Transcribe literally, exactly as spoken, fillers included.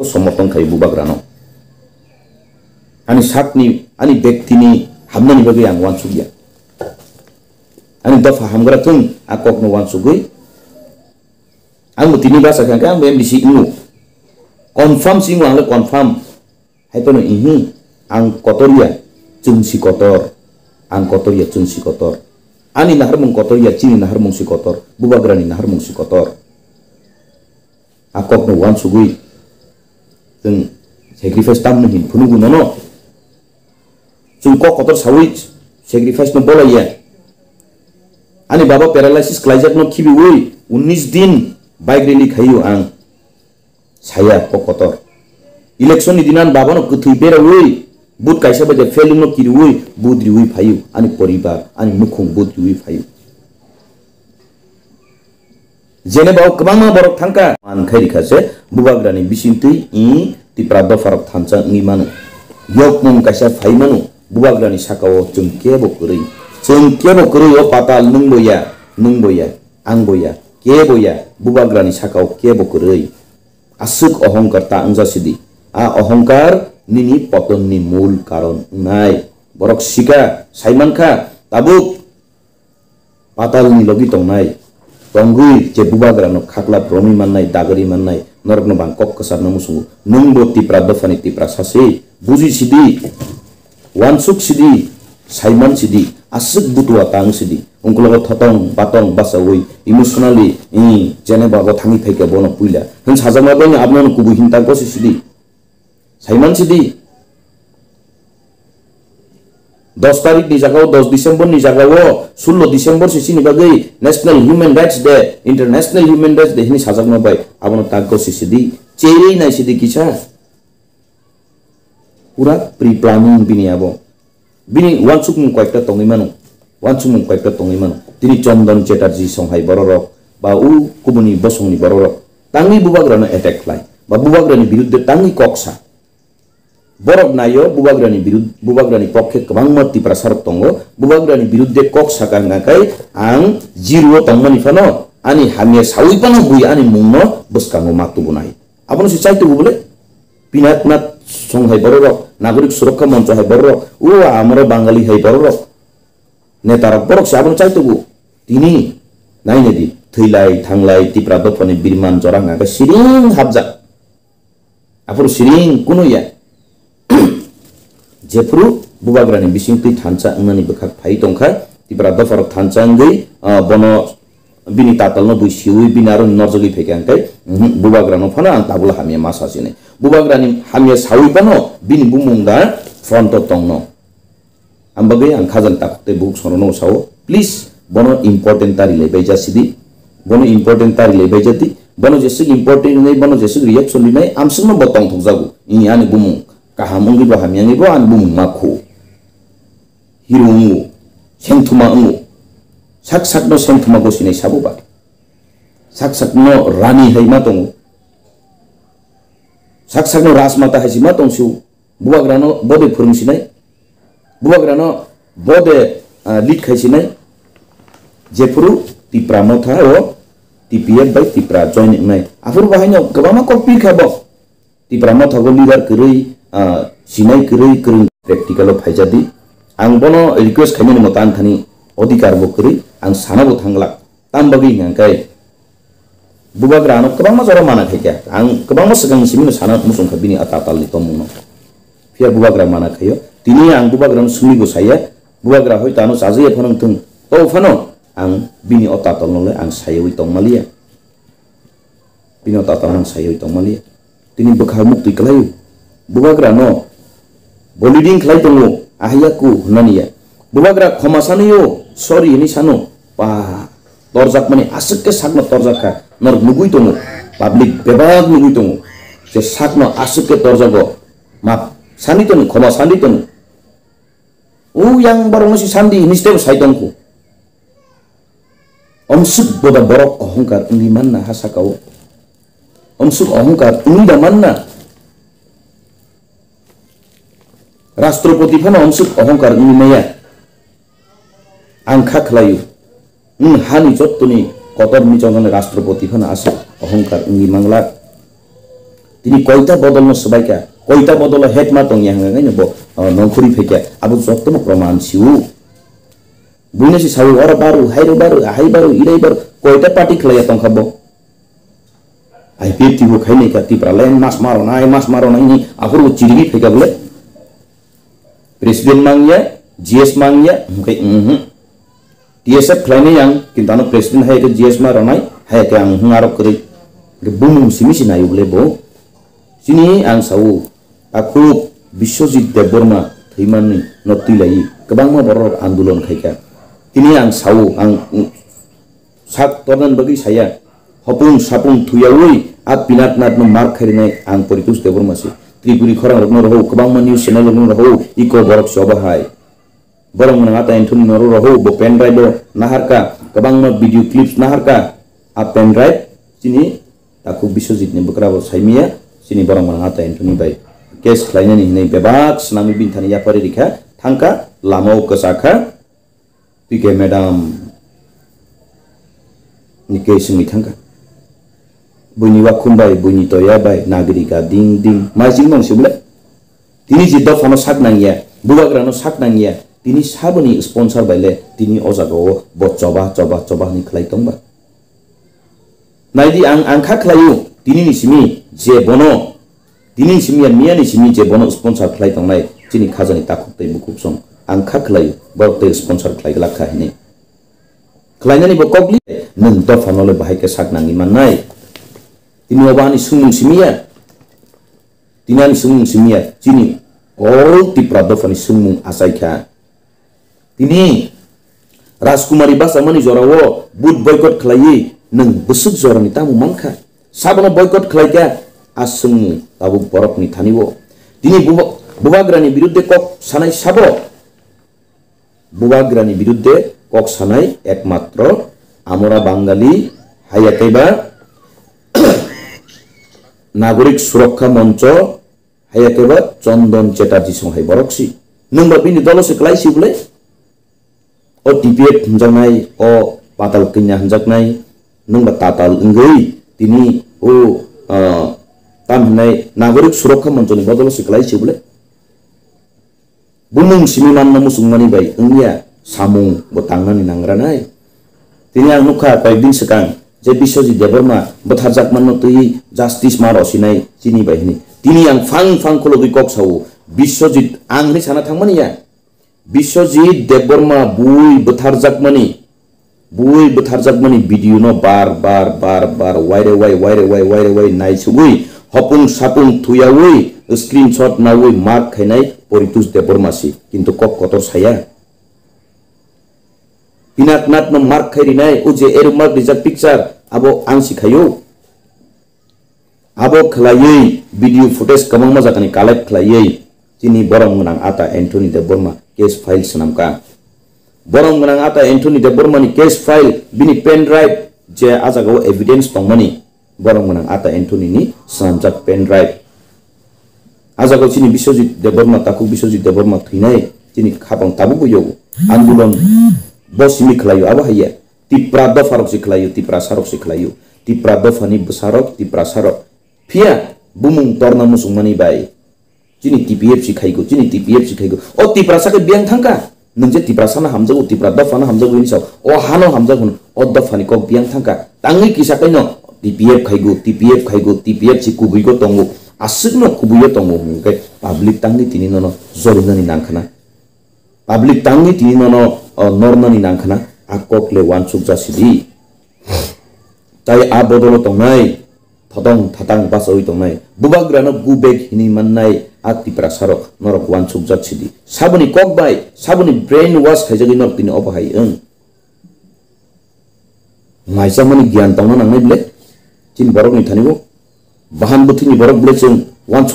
somorthon khai bubagrano. Ani sakni, ani bektini hamnani bagwi ang uansukya. Ani dopha hamgra thung, a kokno uansugwi. Ang bo tini basa kha, ang bo M D C wngo. Confirm si wngo, ang le confirm. Hai phano ihi, ang kotor ya, chwng si kotor. Ang kotor ya, chwng si kotor. Ani naharmung kotor ya, chini naharmung si kotor. Bubagrani naharmung si kotor. A kokno uansugwi chwng sacrifice tamni hin phunugo nono. Chwng kok kotor sawi sacrifice no bolaiya. Ani baba paralysis khlaijakno khibiwi unnish din bike rally khaio ang. Saya kok kotor. Election ni dinan babano kwthwi berawi but kaisa bai de felung no kiriwi but riwi phaio. Ani poribar, ani nukhung but riwi phaio. Jeneba o kwbangma borok thangkha. Man khai rikha se, bubagrani bisingtwi i Tipra dopharok thansa wngwi mano. Yokmung kaisa phai mano, bubagrani sakao chwng kebo kwrwi. Chwng kebo kwrwi o patal nwng bo ya, nwng bo ya, ang bo ya, kebo ya, bubagrani sakao kebo kwrwi. Aswk ohongkar ta wngja sidi. A ohongkar nini potonni mul karon wngnai. Borok sika, saimankha, tabuk. Patalni logi tongnai, tongwi je bubagrano khaklap romwi mannai, dagri mannai, norokno bang kok kwcharno muchungo. Nwng bo Tipra dophani Tiprasa se, buji sidi, uansuk sidi, saiman sidi, aswk butua tang sidi. Ungkologo thotong, batong, basawi, emotionally, i, jeneba bo thangwi phaikha bono puila. Hwn sajakma boni abono kubui hinta gosi sidi. Saiman sidi. Dos tarik ni jagao, dos December ni jagao, sullo December se chini bagwi National Human Rights Day, International Human Rights Day hini sajakma bai abono tak gosi sidi. Cherwi nai sidi kisa. Pura pre-planning bini abo. Bini uansukmung koyekta tongwi mano. Uansukmung koyekta tongwi mano. Tini Chondon Chatterjee songhai bororok, ba u kubuni bosongni bororok tangwi bubagrano attack khlai, ba bubagrani birudde tangwi kok sa. Borok naio bubagrani birud-, bubagrani pokkhe kwbangma Tiprasarok tongo. Bubagrani birudde kok saka hwnkha khe ang zero-o tongmani phano ani hamya sawi phano bui ani mungno bwskango ma tubunai. Abono se chai tubu bole. Pinat Nath Song hai bororok, Nagorik Surokha Moncho hai bororok, o amaro Bangali hai bororok, netarok borok se abono chai tubu. Tini nainedi, thwilai, thanglai, Tipra dophani birman jora hwnkha khe siring hapjak. Aphuru siring kunu ya. Jephuru bubagrani bisingtwi thansa wngnani bwkhak phai tongkha, Tipra dopharok thansa wngwi, ah, bono bini tatalno bui siwi bini aro norjagwi phaikha hwnkhe, mhm, bubagrano phano ang tabula hamya ma sasinai. Bubagrani hamya sawi phano bini bumung da front-o tongno. Ang bagwi ang khajang takhuk tei bukhuk songrokno sao, please, bono important ta rilai bai ja sidi, bono important ta rilai bai ja di, bono jeswk important rinai, bono jeswk reaction rinai, amswkno bo tongthok jago. Ini ani bumung kaham wngwi bo hamya wngwi bo ani bumung ma khu. Hero wngo, sengthuma wngo, sak sakno sengthuma gosinai sabo ba, sak sakno rani hai ma tongo, sak sakno rajmata hai si ma tong sio. Bubagrano bode phwrwng sinai, bubagrano bode, ah, lead khai sinai, jephuru Tipra Motha o T P F bai Tipra join wngnai. Aphuru bahaino kwbangma kok pirkha bo. Tipra Motha o leader kwrwi, ah, sinai kwrwi kwrwng practical o phaijadi. Ang bono request khaimani moto ang thani odhikar bo kwrwi, ang sana bo thanglak. Tam bagwi hwnkha khe bubagra ano kwbangma jora mana khaikha. Ang kwbangma swkang simi no sana muchungkha bini a tatalni tongmungno. Phiya bubagra mana khaio. Tini ang bubagrano swngwi bo saya. Bubagra hoito ano chajaya phano wngthung. To phano ang bini o tatalno le ang sayawi tongmaliya. Bini o tatalno ang sayawi tongmaliya. Tini bwkha muktwi kwlaio. Bubagrano bo leading khlai tongo, ahayaku hwnani ya. Bubagra khoma sanio, sorry hwnwi sano. Pa, torjakmani aswk khe sakno torjak kha. Norok nugwi tongo. Public bebak nugwi tongo. Je sakno aswk khe torjago. Map sani tono, khoma sani tono. O yang borokno si sandi hwnwi stebo sai tongkhu. Omswk boda borok ohongkar wngwi manna ha sakao. Omswk ohongkar wngwi da manna. Rastropoti phano omswk ohongkar wngwi maya. Ang kha khlaio. Wng hani jottoni kotor michongjani rastropoti phano aswk ohongkar wngwi manglak. Tini koita bodol no swbaikha, koita bodol o hetma tongya hwnka khe bo, o, nongkhorwi phaikha, abo jotono proman sio. Buino se sao, oro baru, hairo baru, ahai baru, irai baru, koita party khlaiya tongkha bo. I P F T bo khainai kha, Tipra le mas maro nai, mas maro nai ni, aphuru chirigwi phaikha bole. President mangya, G S mangya, hwnkhe, mhm. T S F khlainai ang, kintu ano president hai khe G S ma ronai, hai khe ang hung arok kwrwi. Bumung simi si nayo bole bo. Chini ang sao, takhuk Biswajit Debbarma thwimani no twilaiwi kwbangma borok andolon khaikha. Tini ang sao, ang, mm, sak tornani bagwi saya, hopung sapung thuyawi a Pinaknathno mark kharinai ang Paritosh Debbarma se. Tripuri khorang rokno rohou, kwbangma news channel rokno rohou, iko borok choba hai. Borok mwnang ata Anthony noro rohou, bo pen drive o naharka, kwbangma video clips naharka. A pen drive chini takhuk Biswajit ni bwkra bo saimaya, chini borok mwnang ata Anthony bai case khlainani hinwi bebak swnamwi bini thani yapharwi rikha, thangkha, lama o kwchakha, P K madam ni case wngwi thangkha. Buini wakhum bai, buini toya bai, nagrika ding ding, maising mong sibole. Tini je dophano sak nangya, bubagrano sak nangya, tini saboni sponsor bai le tini o jaga o bo choba, choba, choba hinwi khlai tongba. Naidi ang, ang kha khlaio, tini ni simi je bono, tini ni simi ya miya ni simi je bono sponsor khlai tongnai, chini khajani takhuk tei bukhuk song, ang kha khlaio, borok tei sponsor khlai glak kha hinwi. Khlainani bo kokli, nwng dophano le bahai khe sak nangwi mannai. Tini obo ani swngmung simi ya. Tini ani swngmung simi ya, chini all Tipra dophani swngmung achai kha. Tini Rajkumari bachamani jorao vote boycott khlaiwi nwng bwswk jorani tamo mankha? Sabono boycott khlaikha, a swngmung tabuk borokni thani-o. Tini buba-, bubagrani birudde kok sanai sabo? Bubagrani birudde kok sanai ekmatro Amora Bangali, haiya khe ba Nagorik Surokha Moncho, haiya khe ba Chondon Chatterjee song hai borok si. Nwng ba bini dolo se klai si bole? O T P F hwnjaknai, o Patal Kanya hwnjaknai, nwng ba tatal wngwi tini o, ah, tam hwnai Nagorik Surokha Moncho ni bodolo se klai si bole? Bumung simi manna muchungmani bai wngya samung bo tangnani nangranai. Tini ang nukha koyekdin swkang je Biswajit Debbarma bwtharjak manno twi justice ma rosinai chini bai hwnwi. Tini ang phang phang khulogwi kok sao, Biswajit ang hwnwi sana thangmani ya. Biswajit Debbarma bui bwtharjakmani Bui bwtharjakmani video no bar bar bar bar waire wai waire wai waire wai naisugwi hopung sapung thuyawi screenshot nawi mark khainai Paritosh Debbarma si, kintu kok kotor saya. Pinaknath no mark khai rinai o je ero mark rijak picture abo ang si khaio. Abo khlaiwi video footage kwbangma jagani collect khlaiwi chini borok gwnang ata Anthony Debbarma case file swnamkha. Borok gwnang ata Anthony Debbarma ni case file bini pen drive je a jaga o evidence tongmani borok gwnang ata Anthony ni swnamjak pen drive. A jaga o chini Biswajit Debbarma, takhuk Biswajit Debbarma thwinai chini khapang tabukbo yogo. Andolon bo simi khlaio abo haiya. Tipra dopha rok se khlaio, Tiprasa rok se khlaio. Tipra dopha ni bwsa rok, Tiprasa rok. Phiya bumung torna muchungmani bai. Chini T P F si khaigo, chini T P F si khaigo. O Tiprasa khe biyang thangkha. Nwng je Tiprasa no hamjago, Tipra dopha no hamjago hini sao. O hano hamjago hwn, o dopha ni kok biyang thangkha. Tangwi kisa kaino T P F khaigo, T P F khaigo, T P F si kubui go tongo. Aswk no kubui o tongo hwnkhe public tangwi tini nono jorinani nangkhana. Public tangwi tini nono, o, nornani nangkhana, a kok le uansukjak sidi. Tai a bodolo tongnai, thotong thatang bachawi tongnai, bubagrano go back hinwi mannai a Tiprasarok norok uansukjak sidi. Saboni kok bai, saboni brain wash khaijagwi norok tini obo hai wng. Maichakmani giyan tongna nangnai bwle, chini borokni thani bo. Bahan bwthwini borok bwle chwng uansuk